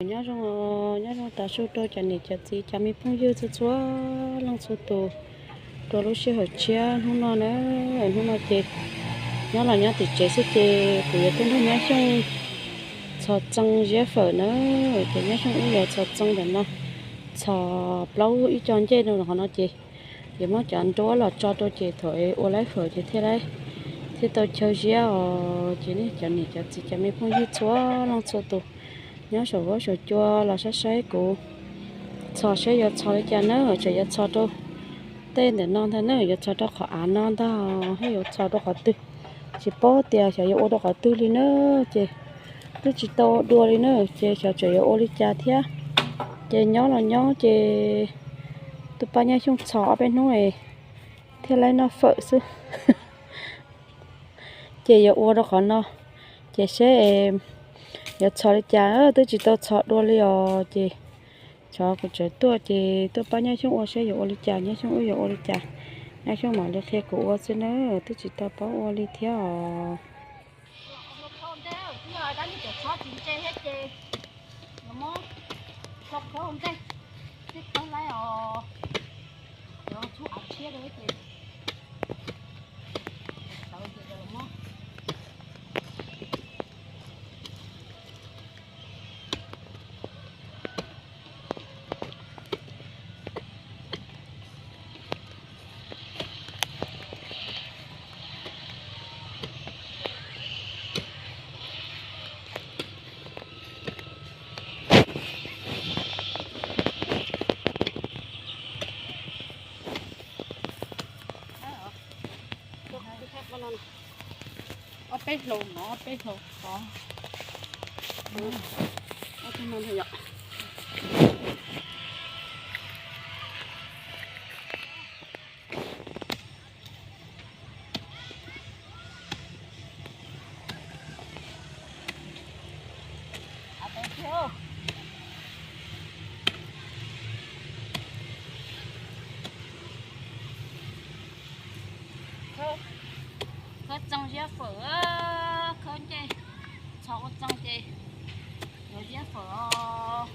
Nyob zoo, nyob zoo tas su rau cov niam cov txiv cov me phooj ywg txhua txhua leej txhua tus rau lub sij hawm tshiab hnub no na. Hnub no ces nyob los nyob tim tsev xwb ces kuv yuav tuaj nrog Nyab Xyooj txhos txee ziab fawm na. Ces Nyab Xyooj wb yuav txhos txee ntawm no, txhos plaub ib co ncej rau qhov no ces yuav muab cov nruab los tso rau ces thaum ua laib fawm ces thiaj laib, thiaj tau chaw ziab os. Ces nej cov niam cov txiv cov me phooj ywg txhua leej txhua tus nyob saum huab saum cua los saib saib kuv txhos saib yuav txhos li cas na. Tseem yuav txhos rau tej ntawm no ntag na, yuav txhos rau qhov av no ntag, thiab yuav txhos rau qhov twg tsis paub tias xyov yuav ua rau qhov twg li na. Ces twb tsis tau dua li na, ces xyov tseem yuav ua li cas thiab. Ces nyob los nyob ces tuaj pab Nyab Xyooj txhos ob peb hnub thiaj laib noj fawm xwb. Ces yuav ua rau qhov no, ces seb yuav txhos li cas, twb tsis tau txhos dua li os. Ces xyov kuv tseem tuaj ces tuaj pab Nyab Xyooj ua seb yuav ua li cas, Nyab Xyooj wb yuav ua li cas, Nyab Xyooj mam li qhia kuv ua xwb na, twb tsis tau paub ua li thiab os. Ob peb hlau no, ob peb hlau tod. Khawb txee ziab fawm, khawb ncej txhos ua txee ces yuav ziab fawm os.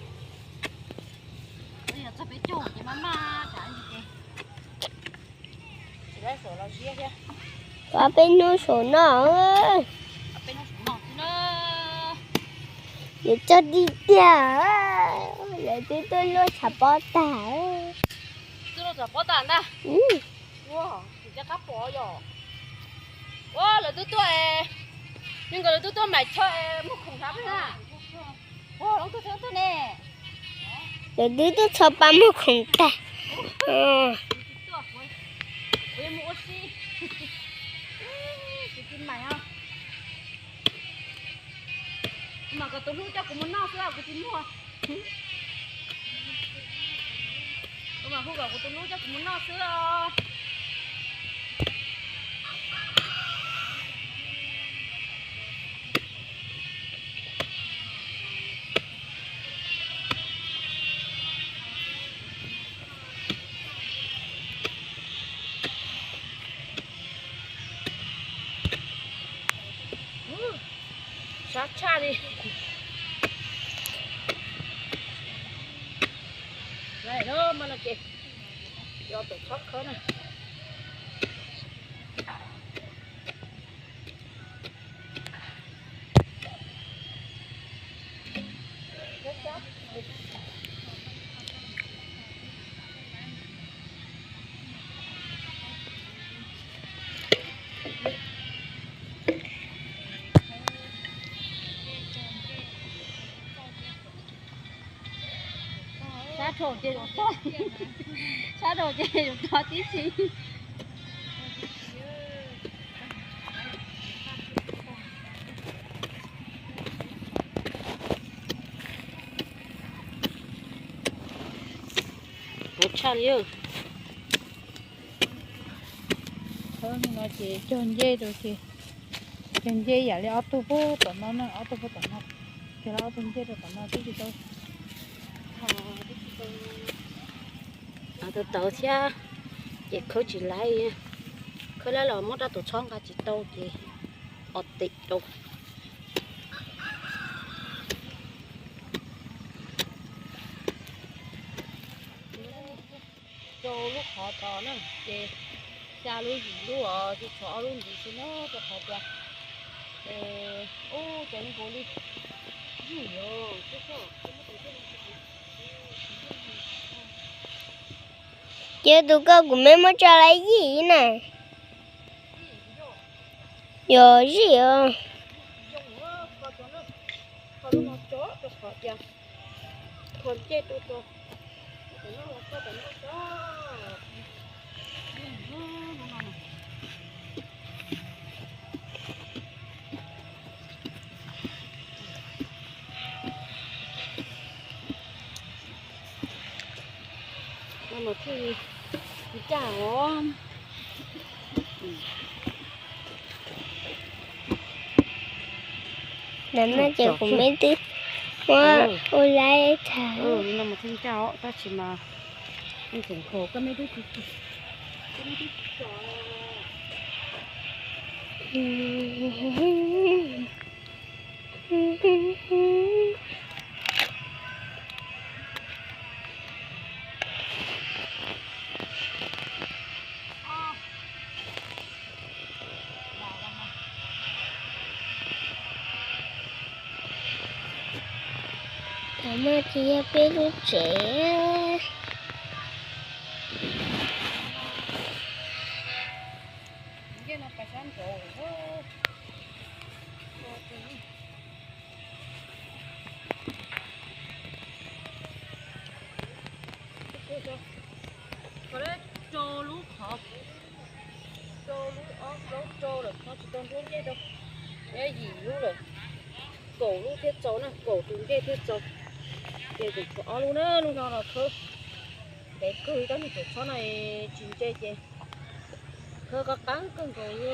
Yog txog peb caug ces maj maj tas ces. Ob peb hnub saum no, yuav txog tib tiag, lawv twb tuaj luaj tshav pob tag. Twb luaj tshav pob tag ntag. Ua, tsis qab pom yom. Ua, lawv twb tuaj, yog nkawd lawv twb tuaj maim chaw muag khoom hlab na. Ua, lawv twb tuaj ne. Lawv twb tuaj txhos pas muag khoom tag. Kuv yuav mus ua si. Kuv tig maim os. Kuv mam kom tus hlub coj kuv mus noj xwb, kuv tsis muag. Kuv mam hu kom kuv tus hlub coj kuv mus noj xwb os. Sab tshaj li. Lawm, mas no ces yog tawm txhob khawb na. Sab dhau ces yuav tog, sab dhau ces yuav tog tib si. Ua tshaj li. Khawb li no ces cog ncej rau ces, cog ncej yam li ob tug puag tom no na, ob tug puag tom no, cog ob tug ncej rau tom no twb tsis tau, tau tawv thiab, ces khawb tsis laib, khawb laib los muab rab tus txhob nqa tsis tau ces o tim rau. Rau lub qhov tod na, ces xya lub yim lub os, ces tshuav ob lub ntxiv xwb na, rau qhov tias, ub, cov nkaus li, ces tus koj kuv me muab tso lawm yim na. Yog zij os. Ntawm no ces kuv me twb muab ua laib tag. Li no mas thiaj ncaj os, tab sis mas koj me twb tsis tso. Tam no ces yog peb lub tsev. Rau lub qhov, rau lub ob plaub rau lawm, qhov tsis tau nruab ncej rau. Yim lub lawm, kaum lub thiaj txaus na, kaum tus ncej thiaj txaus. Ces tseem tshuav ob lub na, lub no los khawb ntev kawg li, tab sis tus txhob no tsis ntse ces khawb qab qab kawg nkaus li.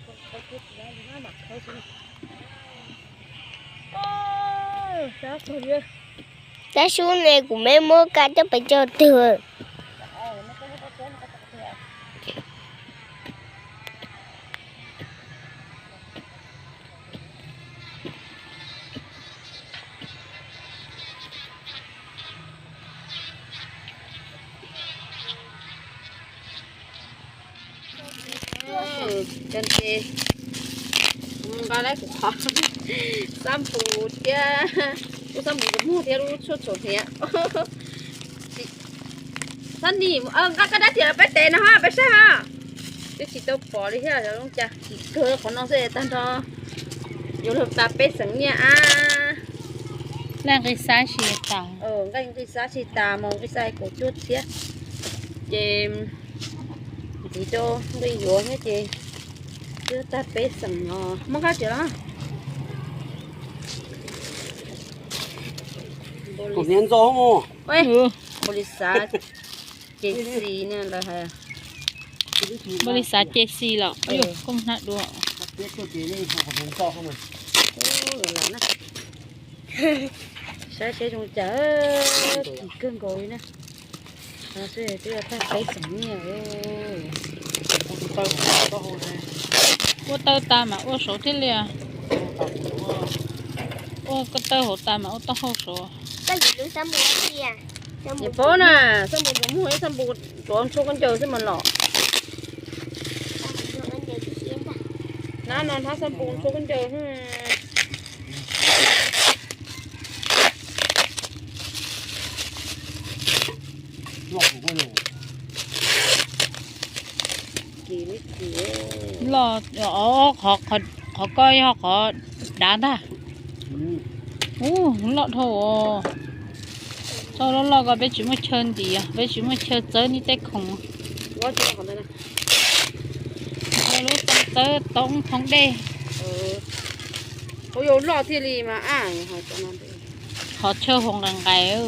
Khawb khawb tsis laib li na, mam khawb xwb na. Tab sub ne kuv me muab kab coj pes cog twg. Cov ces nqa lawm kuv qhov xab npus thiab, lub xab npus tus muag thiab lub tshuaj txhuam hniav. Xab nim, nqa koj dab tsi los peb tev no ho peb saib ho. Twb tsis tau pom li thiab, zoo cas kim kawg qhov no xwb tag nrho. Yuav luag tas peb xeem nyiaj ab. Nqi xab tsis tas, nqi xab tsis tas, mus nqi xab kaum cuaj txhiab. Ces ntxiv rau nqi yuav thiab ces twb tag peb xeem no. Muab kab tsev los. Kuv hniav ntxo mus. Npaum li xav ces xis ne lawv hais. Npaum li xav ces xis los. Koj hnab dua. Saib seb zoo cas, kim kawg nkaus li na. Twb yog tag peb xeem nyiaj. Ua taw tas mas ua saud thiaj li. Ua ko taw hauv tas mas ua taub hau saud. Tsis paub na, xab npus tus muag ib xab npus tuav ntshuaj khaub ncaws xwb mas los. Hnab no hnab xab npus ntshuaj khaub ncaws. Loj, qhov ko yog qhov dav ntag. Ub, loj dhau. Txoj loj loj ko peb tsis muaj chaw ntim, peb tsis muaj chaw txawb niag tej khoom. Lub txoov txawb toob thoob dej. Qhov chaw hauv nqaim nqaim.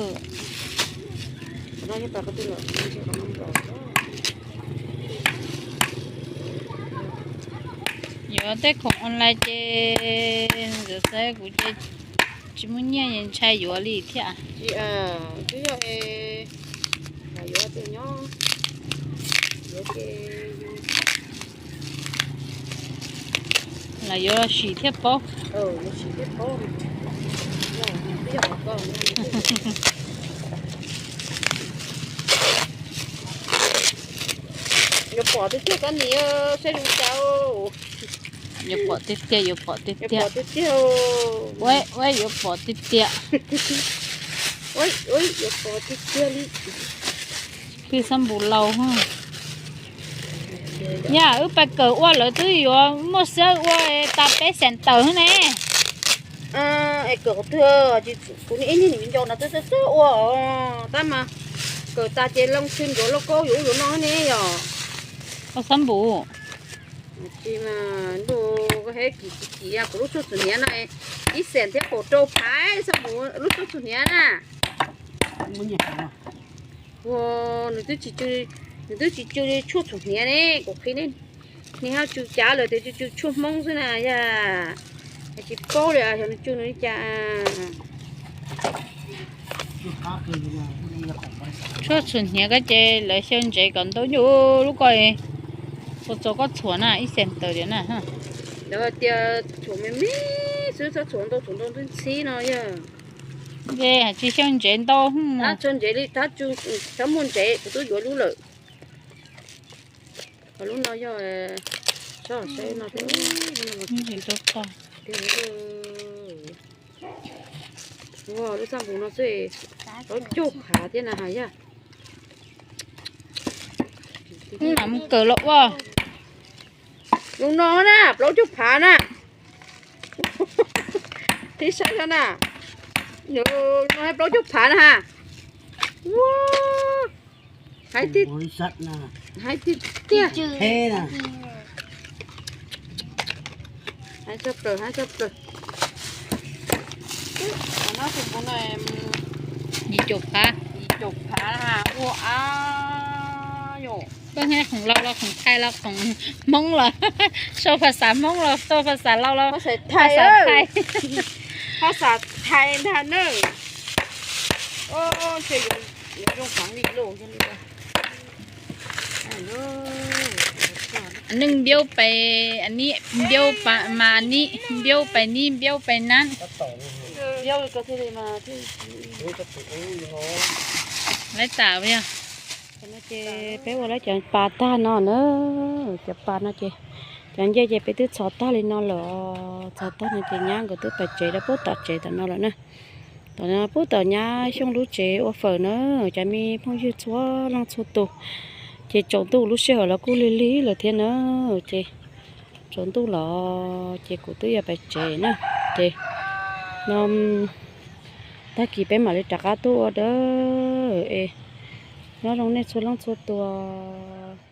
Yuav tej khoom online ces ntxim xav kuv ces tsis muaj nyiaj ntshai yuav li thiab. Lam yuav los sim thiaj paub. Sim thiaj paub. Twb yog qhov ko. pom tiag tiag koj niam, saib zoo cas. Yuav pom tiag tiag, yuav pom tiag tiag. Ua yuav pom tiag tiag. Yuav pom tiag tiag li. Pw xab npus laus. Yog wb pais kawm ua lawv twb yuav muaj xab ua tas peb xees tawm ne. Es kawm qhov twg, kuv ib niag ncaus no twb txawj ua tab mas kawm tas ces loo xwb ncuav lauj kaub yuav ub yuav no ne yom. Ua xab npus. Tsis mas ntuj, koj he kim tsis kim kuv lub tshuaj txhuam hniav no ib xees thiab kaum rau phav xab npus lub tshuaj txhuam hniav na. Ua, nws twb tsis tsw, nws twb tsis tsw tshuaj txhuam hniav ne, kuv qhia nej, nej ho tsw cav lawm tias tsw tsw tshuaj Hmoob xwb na yog. Tsis paub li xyov nws tsw nws li cas. Tshuaj txhuam hniav ko ces lawv xyaw ntsev kom ntau nyuj lub ko, ua txaus koj txhuam na ib xees tawm tias na. Lawv tias txhuam me me xwb, txhob txhuam ntau, txhuam ntau ntxhib ntxhib no yog. Ces hais tsis xyaw ntsev ntau. Tab txog ntsev li, tab txog muaj ntsev kuv twb yuav lub lawm. Qhov lub no yog, txhob saib no, lub xab npus no xwb, plaub caug phav thiab na has yog. Hnub no mus kawm los ua. Zoo no na, plaub caug phav na. Thib saib no na. No plaub caug phav na ha. Ua, hais tiag, hais tiag tiag. Hais tshaj plaws, hais tshaj plaws. Yim caum phav, yim caum phav ha, ua a yom. Peb khoom Lauj los khoom Thaib los khoom Hmoob los, sau phas xav Hmoob los sau phas xav Lauj los phas xav Thaib, phas xav Thaib ntag na. Ntshe yuav zoo heev li lauj. Neej npiaub pais ni, npiaub pais mas ni, npiaub pais ni, npiaub pais nab. Lawv tas yog. Ces peb ua lawv cov pas tag no na, cov pas no ces, cov ncej ces peb twb txhos tag li no lawm, txhos tag no ces nyab nkawd twb pais tsev rau pub tom tsev tom no lawm na. Tom no pub tom nyab Xyooj lub tsev ua fawm na, cov me phooj ywg txhua leej txhua tus. Ces tsaus ntuj lub sij hawm los kuj lig lig lawm thiab na, ces tsaus ntuj los ces kuv twb yuav pais tsev na, ces no tag kis peb mam li rov qab tuaj ua dawb es nyob zoo nej txhua leej txhua tus.